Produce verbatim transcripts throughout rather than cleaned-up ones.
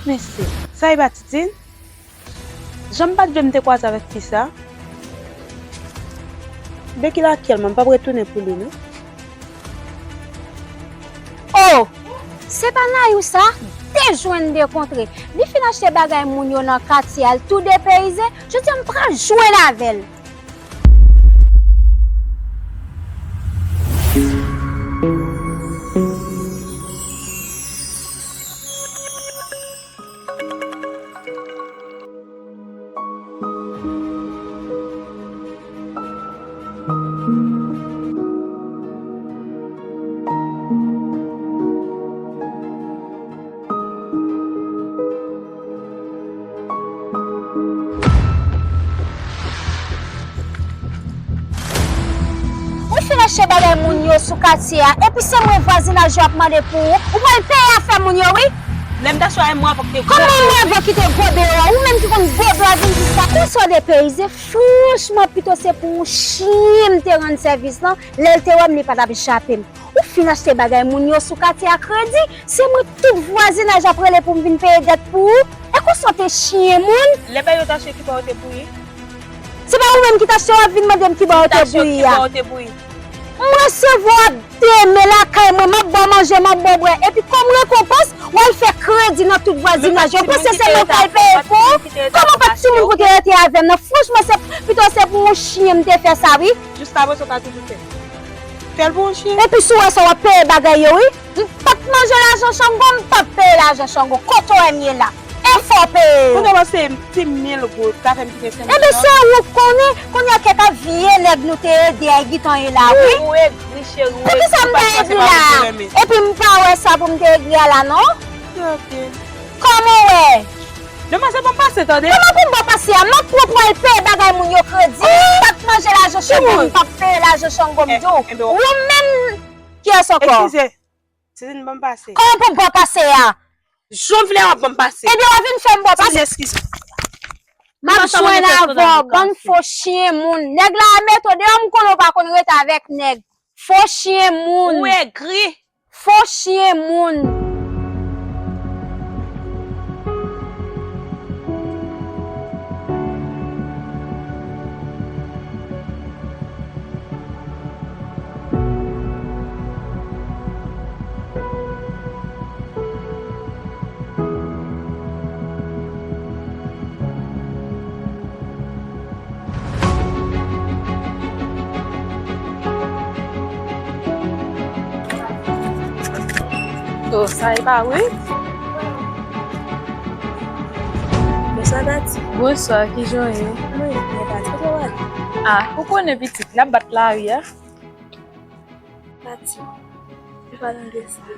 Mesye, sa e pa Titine? Jan m pa t vle m te kwaze avèk fi sa. Beki lakyèl mwen, m p ap retounen pou li non. Oh! Se pa Nayou sa? De jwenn de kontre. Li fin achte bagay moun yo nan katye a, l tou depeyize. Jodi a m pral jwenn avè l. Ou fin achte bagay moun yo sou katye a, epi se mwen vwazinaj yo ap mande pou ou. Ou pral peye afè moun yo, wi. Lè m ta chwazi mwen avè w ki te gwo. Kòman mwen avè w ki te gwo deyò a? Ou menm ki konn gwo dwa vin di sa. Konsa w depeyize, franchman, pito se pou yon chen m te rann sèvis lan. Lè l te wè m, li pa t ap jape m. Ou fin achte bagay moun yo sou katye a kredi, se mwen tout vwazinaj ap rele pou m vin peye dèt pou ou. E konsa w te chen moun? Lè bagay yo t achte, ki bò yo te bouyi? Se pa ou menm ki t achte, w ap vin mande m ki bò yo te bouyi a. Ki bò yo te bouyi? M resevwa w ap deme lakay mwen, m ap ba w manje, m ap ba w bwè. Epi kòm rekonpans, w al fè kredi nan tout vwazinaj yo. Ou panse se mwen k pral peye pou ou? Kòman pa t timoun pou te rete avè m nan? Franchman, se pito se pou yon chen m te fè sa, wi. Jiskaprezan w ka toujou fè. Fè l pou yon chen. Epi si w wè sa, w ap peye bagay yo, wi. M p ap manje lajan Chango, m p ap peye lajan Chango. Kote w wè m ye la? Enfò peye yo. Kote w wè se ti mil goud ka fè m kite senk mil? Ebyen, se ou k konnen. Kounye a kèk a vye nèg nou te ede a, Gitan ye la, wi. Ou egri, cheri, ou egri. Poukisa m ta egri la? Epi m pa wè sa pou m te egri a la, non. Ok. Kòman w wè? Demwazèl, ban m pase, tande. Kòman pou m ba w pase a? M ap pran pou al peye bagay moun yo kredi. M p ap manje lajan Chango, m p ap peye lajan Chango, m di w. Ou menm, kiyès ankò? Eskize, Titine, ban m pase. Kòman pou m ba w pase a? Jan w vle a, w ap ban m pase. Ebyen, w a vin fè m ba w pase. Titine, eskize. M ap jwenn avè w, bann fo chen moun. Nèg la mete w deyò, m konnen w pa konn rete avèk nèg. Fo chen moun. Ou egri. Fo chen moun. Oh, sa e pa vre? Bonswa, Tati. Bonswa, kijan w ye? Mwen byen, Tati. Kote w ale? Ah, ou konnen pitit, l ap bat lari a. Tati, nou pa nan de sa.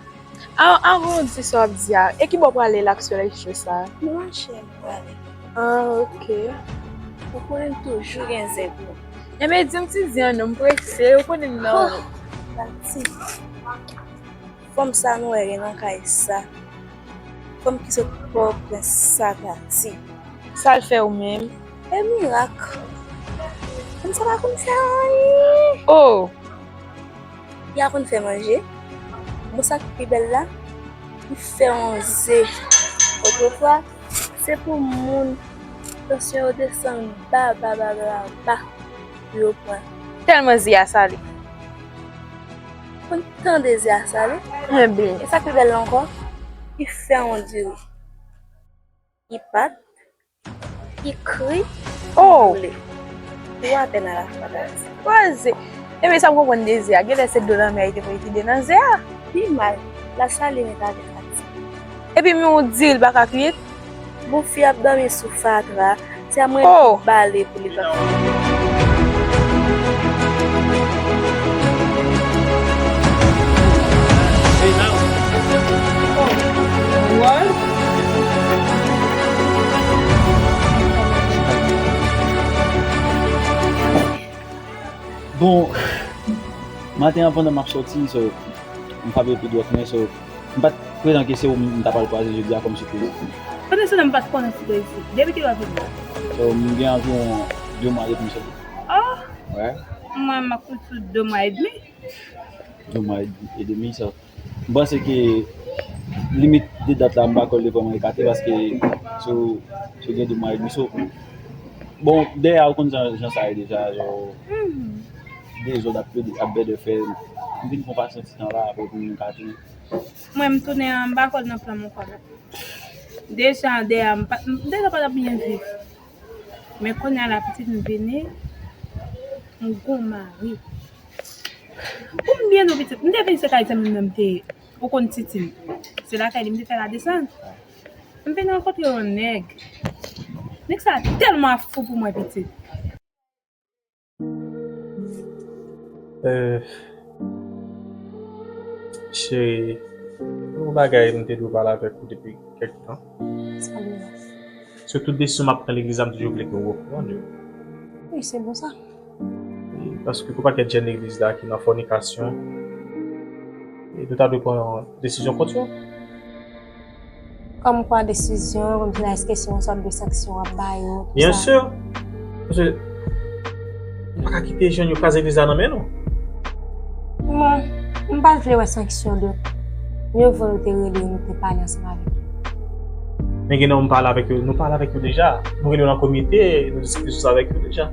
A, avan w di sa w ap di a, e ki bò w prale la k sou lèchè sa? Nou mache, nou prale. Ah, ok. Ou konnen m toujou gen zèb mwen. Enben, di m ti di an non, m prese, ou konnen m nan wout. Tati, fanm sa nou wè gen nan kay sa. Fanm ki sot Pòtoprens sa, Tati. Sa l fè w menm? E mirak. Fanm sa pa konn fè anyen. Oh! Li pa konn fè manje. Bon, sa k pi bèl la, li fè yon ze. Otrefwa, se pou moun tansyon yo desann ba, ba, ba, ba, ba, pou yo pran. Tèlman ze a sale. Konn tande ze a sale. Enben. E sa k pi bèl la ankò, li fè yon diri. Li pat, li kri, li boule. Twa pèn alafwa, Tati. Poze. Enben, sa m konprann de ze a. Genlè se dlo lanmè a li te voye kite nan ze a. Pi mal, l ap sale nèt avèk Tati. Epi men w di l pa ka kwit. Bon, fi ap dòmi sou fatra, se a mwen ki bale pou li pa. Bon, maten an pandan m ap sòti, so, m frape pi dwòt mwen, so, m pa t pretan ke se ou m ta pral kwaze jodi a kòm sipriz. Pandan se tan m pa t konnen si w te isit. Depi kilè w ap vin la? So, m gen anviwon de mwa depi m soti. Oh! Wi. Mwen, m ap konn sou de mwa edmi. De mwa edmi, sa. M panse ke Limit de dat la, m pa kwè l te vrèman ekate, paske sou, sou gen de mwa edmi, so, bon, dèyè a, ou konn jan, jan sa ye deja, jan dezòd ap plede, ap bèdè fè, m vin pran pasyans ti tan la, apre pou m ka tounen. Mwen, m tounen an, m pa kwè l nan plan m ankò, non. Deja, dèyè a, m pa, m deja pa t ap byen viv. Men kounye a la, pitit m vini, m gon mari. Pou m byen di w, pitit, m te vin se kay zanmi m nan m te ye. Ou konn Titine. Se lakay li m te fè la desann. M vin rankontre yon nèg. Nèg sa tèlman ap fou pou mwen, pitit. Euh, cheri, yon bagay m te dwe pale avèk ou depi kèk tan. Sa li ye? Sou tout desizyon m ap pran legliz la, m toujou vle ke w opran yo. Wi, se bon sa. E, paske gon pakèt jèn legliz la ki nan fònikasyon, e nou ta dwe pran desizyon kont yo. Kòm kwa desizyon, kòm si la, èske se yon sòt de sanksyon w ap ba yo, tout sa? Byen si. Paske nou pa ka kite jèn yo kraze legliz la nan men nou. Bon, m pa t vle wè sanksyon, donk mye vo nou te rele yo, nou te pale ansanm avèk yo. Men gen nan m pale avèk yo, nou pale avèk yo deja. Nou rele yo nan komite, nou diskite sou sa avèk yo deja.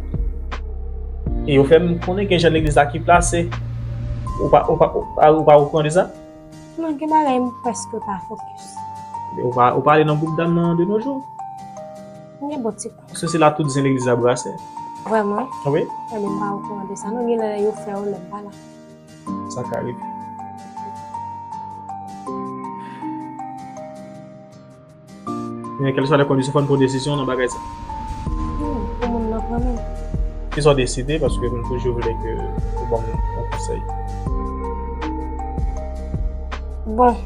E yo fè m konnen gen jèn legliz la ki plase. Ou pa, ou pa, ou pa, ou pa okouran de sa? Non, gen bagay m prèske pa fokis. Ou pa, ou pa ale nan gwoup dam nan de nos jours? M gen bon ti tan. Paske se la tout zen legliz la brase. Vrèman? Wi. Ebyen, m pa okouran de sa. Non, gen lè yo fè yo lè m pa la. Sa ka rive. Men kèlkeswa lè kondisyon, fò n pran desizyon nan bagay sa. Wi, pou moun nan pran men. Kisa w deside, paske m toujou vle ke ou ban m yon konsèy. Bon,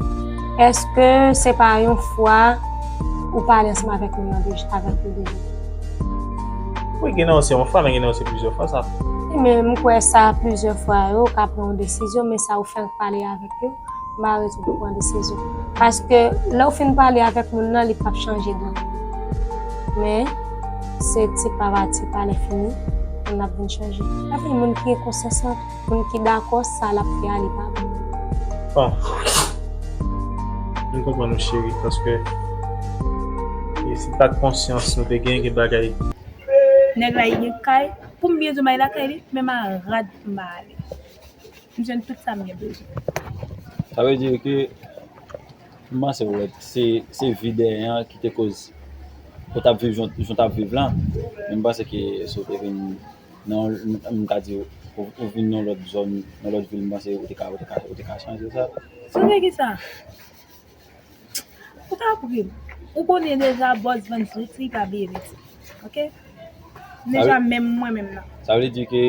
èske se pa yon fwa ou pale ansanm avèk moun nan deja, avèk li deja? Wi, gen nan yo se yon fwa, men gen nan yo se plizyè fwa sa. Wi, men m kwè sa plizyè fwa yo, ou ka pran yon desizyon, men sa ou fenk pale avèk yo, m pa rezon pou pran desizyon. Paske lè w fin pale avèk moun nan, li p ap chanje dwat. Men, se ti pa pa ti pa, lè fini, moun ap vin chanje. Lè fini, moun ki gen konsyans lan, moun ki dakò, sa l ap fè a, li pa bon. Bon. M konprann ou, cheri, paske e si pa t konsyans nou te gen, gen bagay. Nèg la gen kay, pou m byen di w, m al lakay li, men m a rad m pa ale. M jwenn tout sa m gen bezwen. Sa vle di ke m panse w wè se, se vi dèyè an ki te koz ou t ap viv jan, jan w t ap viv lan. Men m panse ke si w te vin nan, m ka di, ou, ou vin nan lòt zòn, nan lòt vil, m panse ou te ka, ou te ka, ou te ka chanje sa. Chanje kisa? Ou ta pri m. Ou konnen deja bòs vann zouti pa bliye pitit. Oke? M deja menm mwen menm nan. Sa vle di ke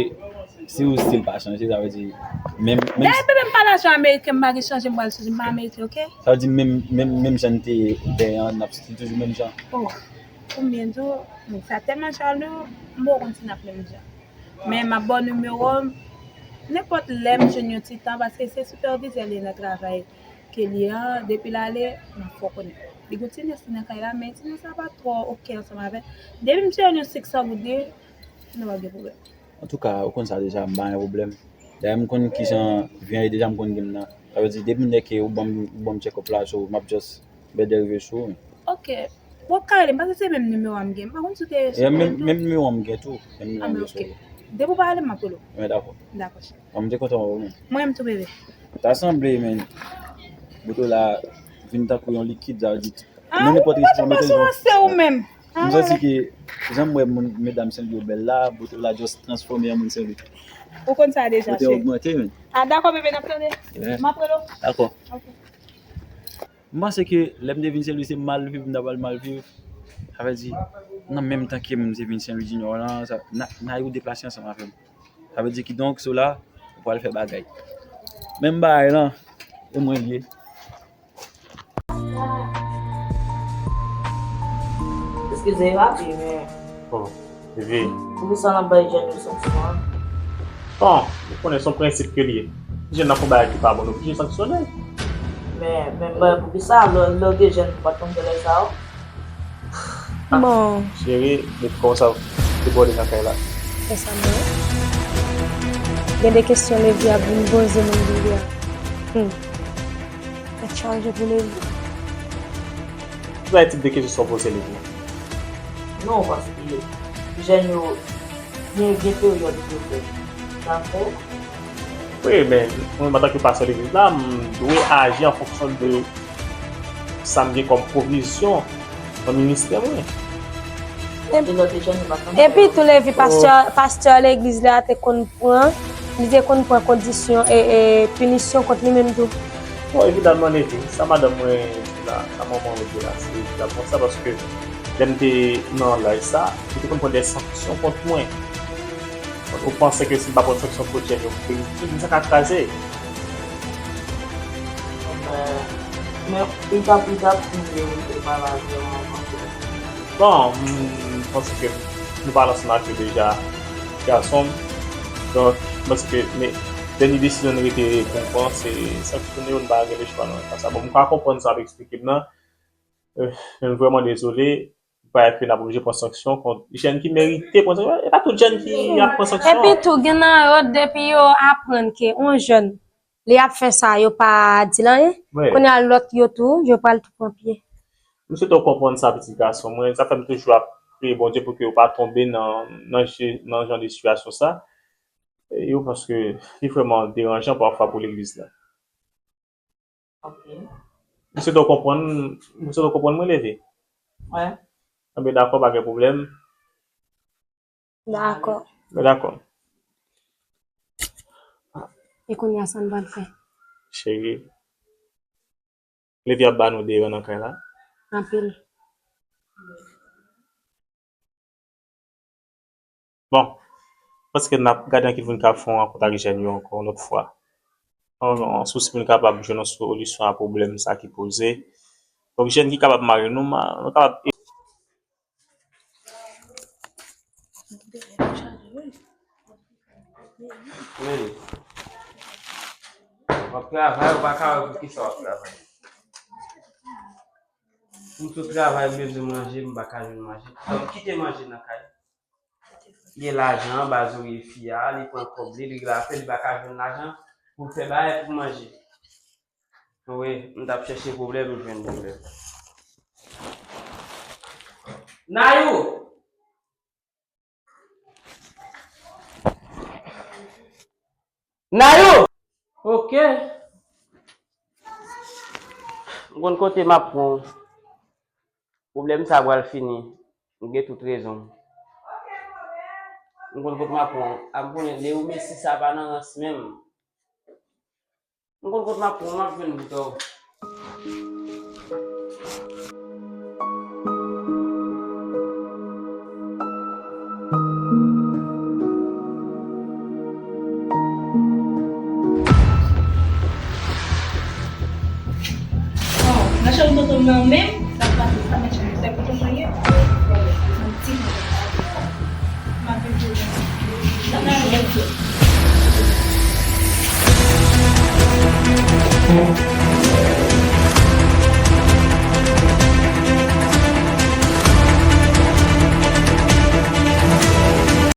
si ou stil pa chanje, sa vle di menm, menm. Dayè bebe m pa lajan ameriken, m pa gen chanje, m pral chanje, m pa ameriken, oke? Sa vle di menm, menm, menm jan n te ye dèyè an, n ap stil toujou menm jan. Oh, konbyen di w, men sa tèlman chale, m poko konn si n ap menm jan. Men m ap ba w nimewo m, nenpòt lè m jwenn yon ti tan, paske se sipèvizè li ye nan travay ke l ye an, depi l ale, m ap fè w konnen. Li gon ti nès li nan kay la, men ti nès la pa twò oke ansanm avè l. Depi m jwenn yon senk san goud li, nou pa gen pwoblèm. Antouka, ou konn sa deja, m pa gen pwoblèm. Dayè, m konn kijan vi an ye deja, m konn game nan. Sa vle di, depi lè ke ou ban m, ou ban m check up la, so, m ap just bèdè rive sou ou. Oke. Bon, w ap ka rele m, paske se menm nimewo a m gen. M pa konn si w te sou menm, menm nimewo a m gen tou. Menm nimewo a m gen sou ou. Depi w pa rele m, m ap rele w. Men dakò. Dakò, cheri. Bon, m te kontan wè w, men. Mwen menm tou, bebe. Ta sanble, men, Botola vin tankou yon likid, sa vle di, ah, men nenpòt responde, ou pa sou ranse ou menm. M santi ke, jan m wè moun, medam Senlwi yo bèl la, Botola just transfòme an moun Senlwi. Ou konn sa deja, cheri. Kote ogmante, men. Ah, dakò, bebe, n ap tande. M ap rele w. Dakò. Oke. M panse ke lè m te vin Senlwi se mal viv m ta pral mal viv. Sa vle di, nan menm tan ke m te vin Senlwi Dinò lan, sa, n a, n a yo deplase ansanm avè m. Sa vle di kidonk, so la, ou pral fè bagay. Menm bagay lan, e mwen l ye. Eskize, papi, men. Oh. Vivi. Poukisa n ap bay jèn yo sanksyon an? Bon, ou konnen se yon prensip ke l ye. Si jèn nan fè yon bagay ki pa bon, nou oblije sanksyone l. Men, men, men poukisa lè, lè w te jèn, ou pa t konn fè lè sa yo? Bon. Cheri, met kò w sa debòde nan kay la. Se sa m wè. Gen de kesyon Levi ap vin poze moun Vivi a. Hmm. Tèt chaje pou Levi. Sa e tip de kesyon sa w poze li tou. Non, paske jèn yo gen, gen peryòd yo fè. Dakò? Wi, men mwen, antanke pastè legliz la, m dwe aji an fonksyon de sa m gen kòm pwovizyon nan ministè mwen. E lòt jèn yo pa konn fè. Epi tou, Levi, pastè, pastè legliz la te konn pran, li te konn pran kondisyon e, e pinisyon kont li menm tou. Bon, evidaman, Levi, sa madanm mwen di la, sa manman mwen di la, se evidaman sa, paske lè m te nan laj sa, yo te konn pran de sanksyon kont mwen. Ou panse ke si m pa pran sanksyon kont jèn yo, legliz sa ka kraze? Men, men, li t ap, li t ap fin rete pa la vrèman, paske Bon, m panse ke nou pale ansanm ak yo deja, gason m. Donk, m panse ke, men, dènye desizyon nou rete pou n pran, se sanksyone yo, nou pa gen lechwa nan ka sa. Bon, m ka konprann sa w ap eksplike m nan. Euh, men m vrèman dezole, parèt ke n ap oblije pran sanksyon kont jèn ki merite pran sanksyon. E pa tout jèn ki ap pran sanksyon. Epi tou, gen nan yo, depi yo aprann ke yon jèn li ap fè sa, yo pa di l anyen. Wi. Kounye a, lòt yo tou, yo pral tou pran pye. M swete w konprann sa, pitit gason mwen. Sa fè m toujou ap priye Bondye pou ke w pa tonbe nan, nan je-, nan jan de sitiyasyon sa. E yo, paske li vrèman deranjan pafwa pou legliz la. Ok. M swete w konprann, m swete w konprann mwen, Levi. Wi. Enben, dakò, pa gen pwoblèm. Dakò. Mwen dakò. E kounye a, sa n pral fè? Cheri, Levi ap ba nou deran nan kay la. Anpil. Bon, m panse ke n ap gade an ki pou n ka fè yon rankont ak jèn yo ankò yon lòt fwa. An, an sousi pou n kapab jwenn yon solisyon a pwoblèm sa ki poze. Donk, jèn ki kapab mare nou, ma-, nou kapab Wi. W ap travay, ou pa ka wè pou kisa w ap travay. Pou m sot travay, m bezwen manje, m pa ka jwenn manje. Donk, kite manje nan kay. Gen lajan anba zorye fi a, li pran kòb li, li raple, li pa ka jwenn lajan pou l fè bagay pou manje. Wi, m t ap chèche pwoblèm, m jwenn pwoblèm. Nayou! Nayou! Ok. M konn kote m ap pran w. Pwoblèm sa pral fini. M gen tout rezon. M konn kote m ap pran w. A m konnen de ou Messi sa pa nan rans menm. M konn kot m ap pran w, m ap jwenn boutèy. Oh, nan chanm tonton m nan menm, sa pase, sa mèt chanm, se tonton mwen ye. Yon ti M ap vin pou ou. Sa pa yon lòt.